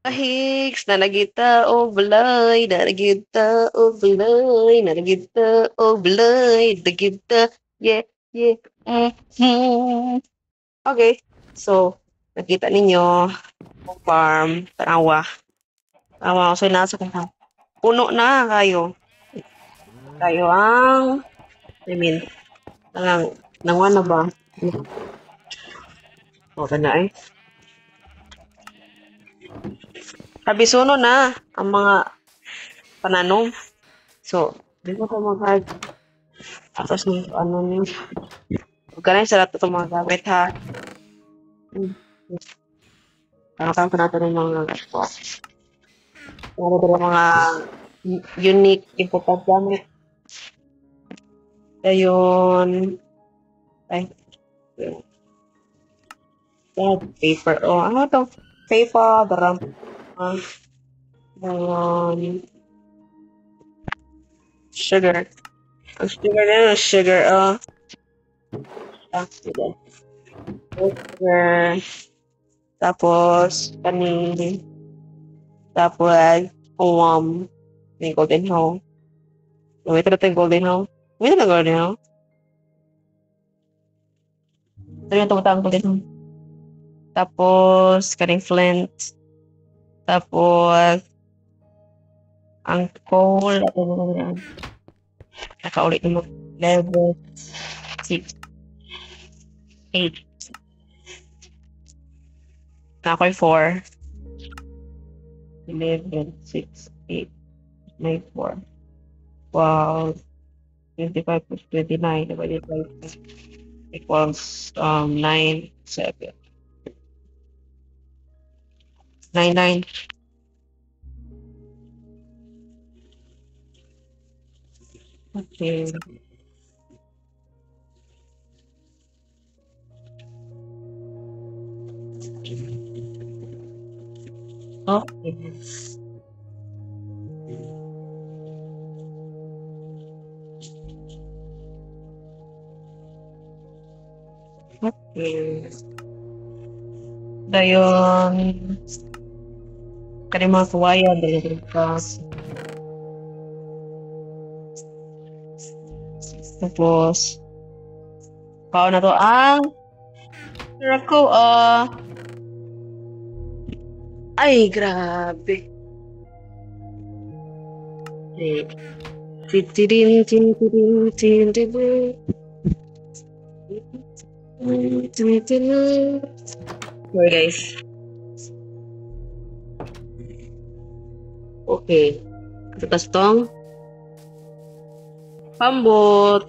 Hiks, nanagita o balay, nanagita o balay, nanagita o balay, nanagita, yeah. Okay, so, nakita ninyo, farm, tanawa. Tanawa, so nasa kong farm. Puno na kayo. Kayo ang, I mean, ang, nangwa na ba? O, na eh. Kabisuno na ang mga pananom. So, di ko ito mag tapos ng ano niyo. Huwag ka na sa lahat itong mga gamit ha. Tama pa natin ng mga mga unique important gamit. Ayun. Ay. Paper. Oh, ano to? Paper. Daram. Sugar. Ang sugar na sugar. Sugar. Sugar. Tapos, kani. Tapos, may golden hoe. Wait, ito yung golden hoe. Wait, ito golden hoe. Ito yung tumutang golden hoe. Tapos, kaning flint. Tapos, ang coal. Ito na yan. Nakaulit ng level 6, 8. Nakakoy 4. 11, 6, 8, 9, 4. Wow. 25 plus 29 divided by 2 equals 9, 7. 9, 9. Okay. Okay. Okay. Dayon, kani mga kawayan, dali ka. Tapos, pao na to ang Rako, ay, grabe. Eh, titirin, titirin, titirin. Titirin. Sorry, guys. Okay. Tapos tong pambot.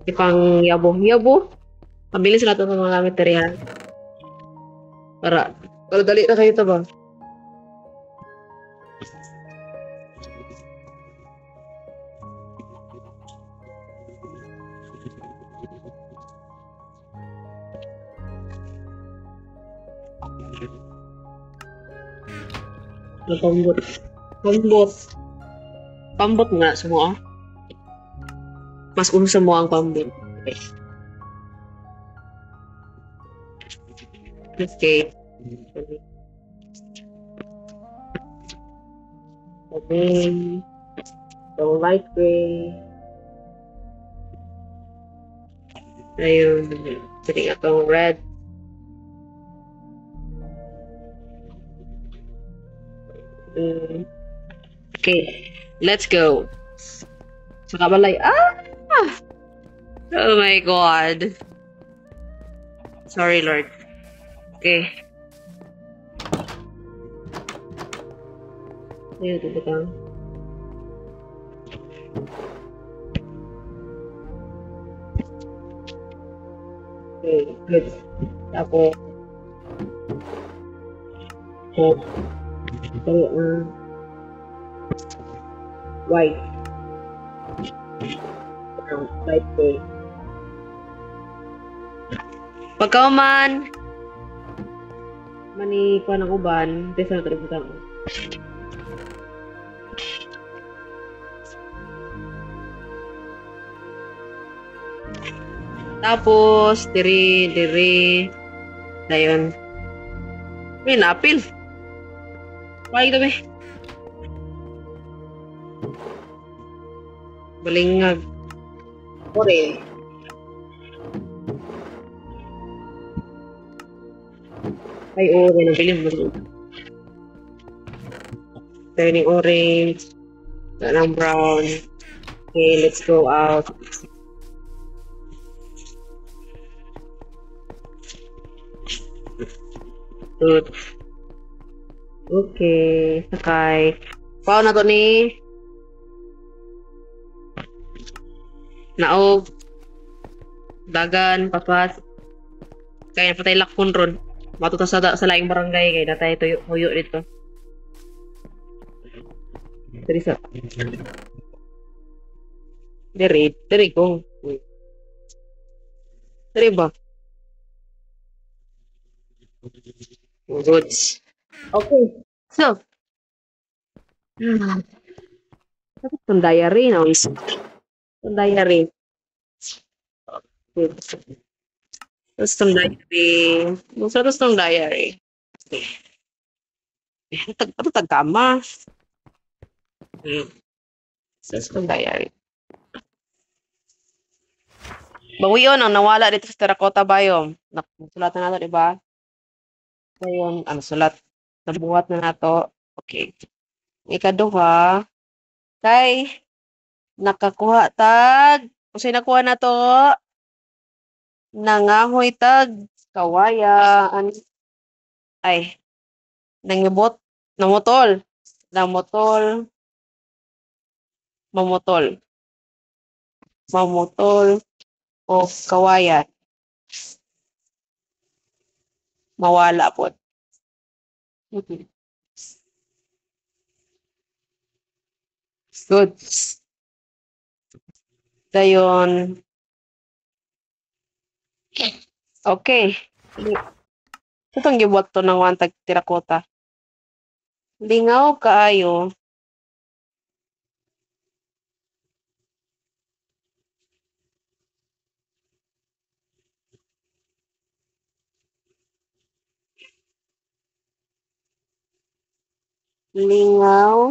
Ipang yabo-yabo. Pabilis na ito ng mga gamit diri ha. Para dali na kayo ito ba? Pambot. Pambot. Pambot nga semua. Mas uno semua ang pambot. Okay. Okay. Okay. So light gray. Ayun. Pwede nga itong red. Okay. Let's go. Sa kabalay. Ah! Oh my God. Sorry, Lord. Okay. Ayun, ito ba? Okay, good. Tapos, okay, white. Light gray. Pagkauman, mani kuha ng uban, bisa na ito. Tapos, diri, diri, dayon. May napil. Why ito, be? Balingag. Orange. Ay, orange. Ang bilis mo. Turning orange. Turning brown. Okay, let's go out. Good. Okay, sakay. Pao na to ni. Naog. Dagan, paspas. Kaya patay lakon ron. Matuta sa laing barangay kay natay tuyo huyo dito. Diri sa. Diri, diri ko. Diri ba? Goods. Okay. So, itong diary na itong diary. Good. Tapos itong diary. Gusto ito itong diary. Okay. Ito tagkama. So, itong diary. Bawion ang nawala dito sa Terracotta Biome. Nasulat na nato, di ba? Ngayon, ano sulat? Nabuhat na nato. Okay. Ikaduha, kay nakakuha tag. Kung nakuha na to, nangahoy tag, kawayan. Ay, nangibot, namutol. Namutol, mamutol. Mamutol o kawayan. Mawala po. Okay. Good. Dayon. Okay. Itong gibuhat to ng one tag terracotta. Lingaw kaayo. Lingaw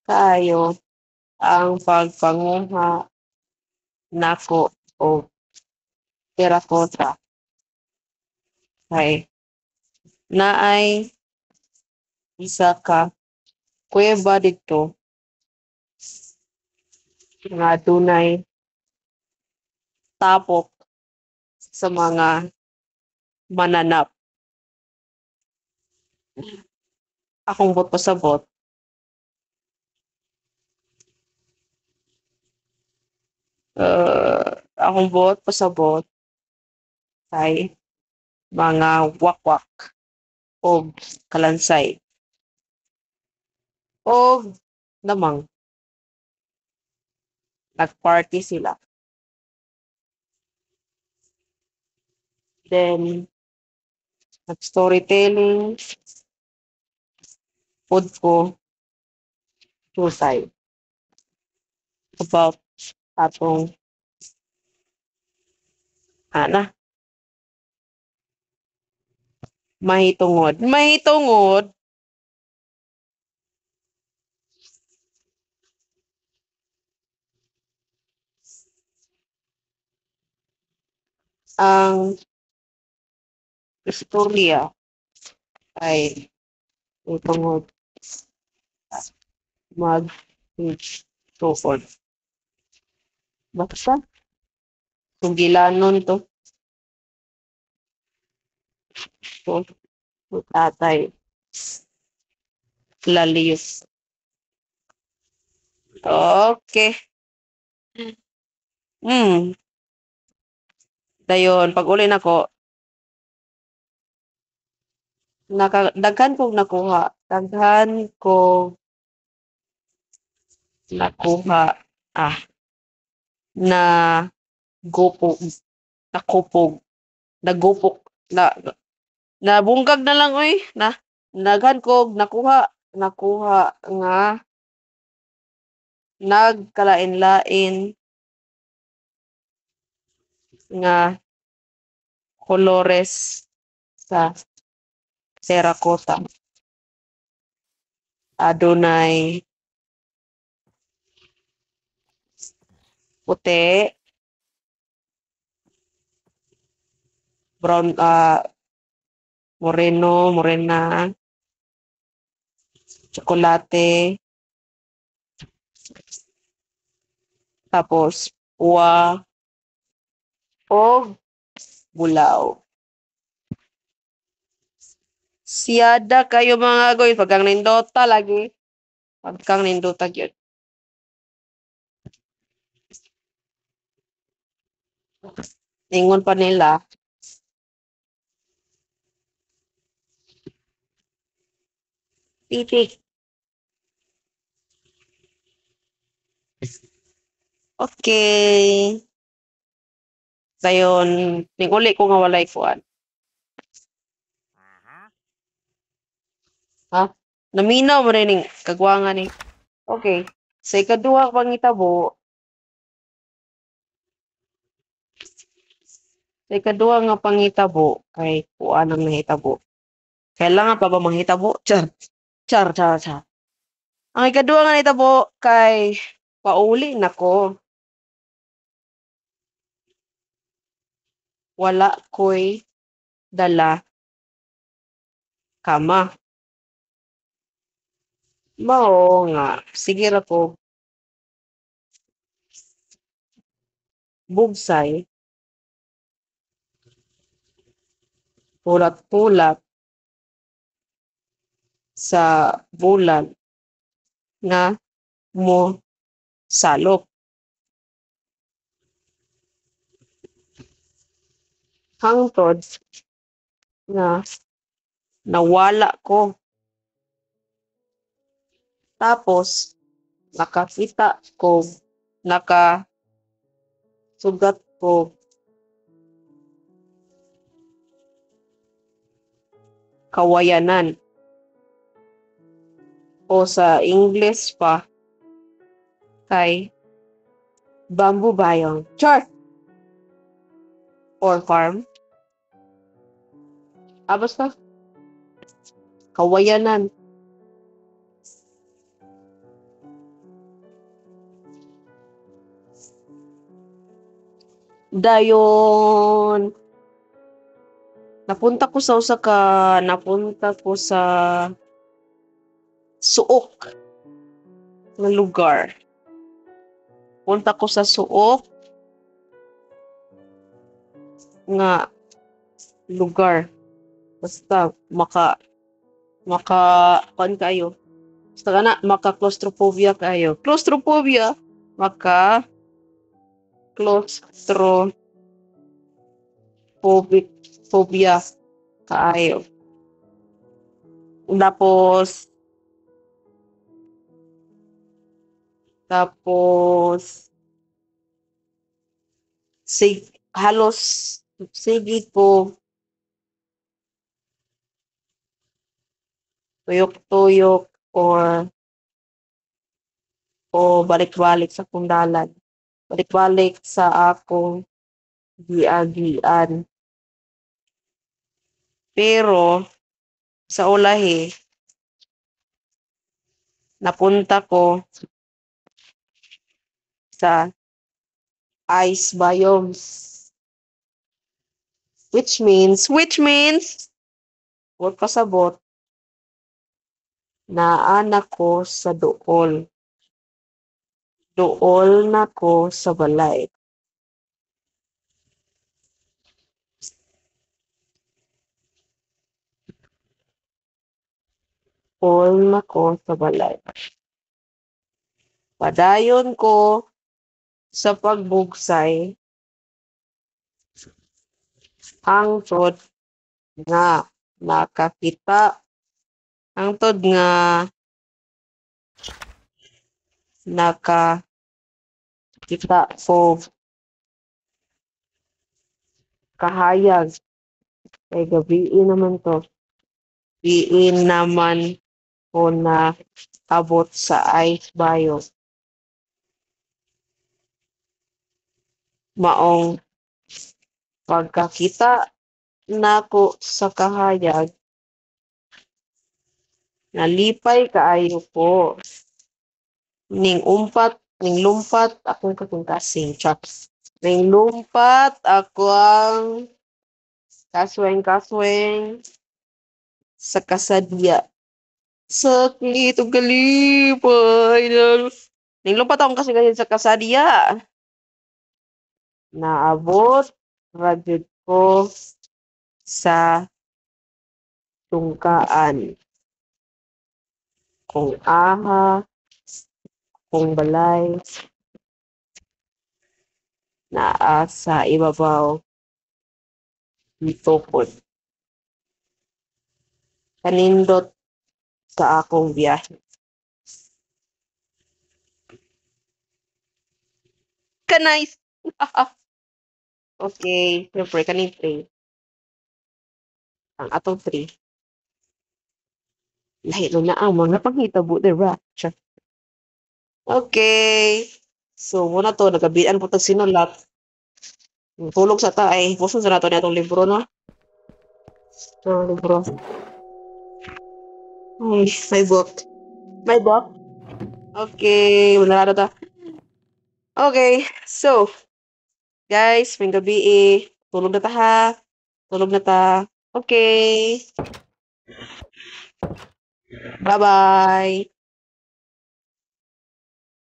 kaayo ang pagpanguha nako og terracotta. Kay naay isa ka kuweba didto nga dunay tapok sa mga mananap. Akong buot pasabot, akong buot pasabot kay mga wakwak og kalansay og lamang. Nag-party sila. Then, nag-storytelling pod ko Tuesday about atong ana mahitungod. Mahitungod ang istorya ay tungod mag tuon. Basta sugilanon to. To tatay Laliyos. Okay. Dayon pag uli nako, naka daghan kog nakuha. Daghan ko nakuha na gupog, nakupog, nagupok, na nabunggag na lang oy, na daghan kog nakuha nga nagkalain-lain nga kolores sa Terracotta. Adunay puti, brown, moreno, morena, tsokolate, tapos uwa, og bulaw. Siyada kayo, mga goy, pagkang nindota lagi. Pagkang nindota gyud. Ingon pa nila, titik. Okay. Dayon, ning-uli ko nga walay kuan. Ha? Naminaw mo rin ning kagwanga ni. Okay. Sa ikaduha pangitabo, sa ikaduha nga pangitabo, kay kuan ang nahitabo. Kailangan pa ba manghitabo? Char. Char, char, char. Ang ikaduha nga nahitabo kay pauli nako. Wala ko'y dala kama. Mao nga sige ra ko bugsay, hulat-hulat sa bulan nga mo salop. Hangtod nga nawala ko. Tapos nakakita ko, naka sugat ko kawayanan, o sa English pa kay bamboo biome. Char! Or farm. Ah, basta. Kawayanan. Dayon, napunta ko sa usa ka, napunta ko sa Suok nga lugar. Punta ko sa Suok nga lugar. Basta maka kuan kayo. Basta kana maka claustrophobia kayo. Claustrophobia, maka claustrophobic phobia kaayo. Tapos halos sige ko tuyok-tuyok or o balik-balik sa akong dalan. Balik-balik sa akong giagian. Pero sa ulahi napunta ko sa ice biomes. Which means, wag pasabot, naa na ko sa duol. Duol na ko sa balay. Duol na ko sa balay. Padayon ko sa pagbugsay hangtod nga nakakita, hangtod nga nakakita ko kahayag, kay gabii naman to. Gabii naman ko na abot sa ice biome. Maong pagkakita nako sa kahayag, Nalipay kaayo ko. Ning umpat, ning lumpat akong kasing-kasing. Char. Ning lumpat ako ang kasweng-kasweng sa kasadya. Sakit ug kalipay. Ning lumpat akong kasing-kasing sa kasadya. Naabot ra jud ko sa tungkaan. Kung aha akong balay naa sa ibabaw nitukod. Kanindot sa akong biyahe. Ka-nice! Okay, siyempre kaning 3. Ang atong 3. Lahi no na ang mga panghitabo dira. Char. Okay. So, muna to, nagabian po tag sinulat. Tulog sa ta ay, puson sa nato ni atong libro, no? Oh, libro. Ay, my book. My book. Okay, wala na ta. Okay, so, guys, may gabi eh. Tulog na ta ha. Tulog na ta. Okay. Bye-bye.